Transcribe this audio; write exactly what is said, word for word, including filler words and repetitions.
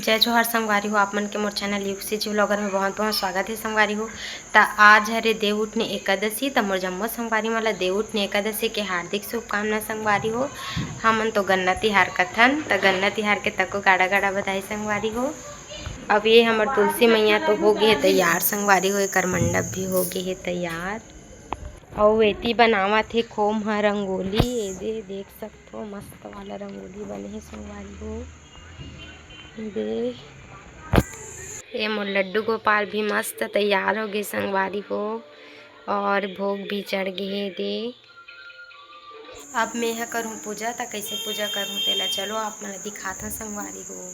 जय जोहार संगवारी हो, आप मन के मोर चैनल यूसी जी व्लॉगर में बहुत बहुत स्वागत है संगवारी हो। त आज हरे देवउठनी एकादशी, त मोर जम्मो संगवारी मन ला देवउठनी एकादशी के हार्दिक शुभकामना संगवारी हो। हमन तो गन्ना तिहार कथन, त गन्ना तिहार के तको गाड़ा गाड़ा बधाई संगवारी हो। अब ये हमर तुलसी मैया तो हो गे हे तैयार संगवारी हो, एकर मंडप भी हो गे हे तैयार। अउ एती बनावत हे खोम ह रंगोली, ए दे देख सकथो मस्त वाला रंगोली बने हे संगवारी हो। दे, ये मोर लड्डू गोपाल भी मस्त तैयार हो गे संगवारी हो, और भोग भी चढ़ गे हे दे। अब मैं ह करूँ पूजा, त कैसे पूजा करूँ तेला चलो आप मन ला दिखात हूँ संगवारी हो।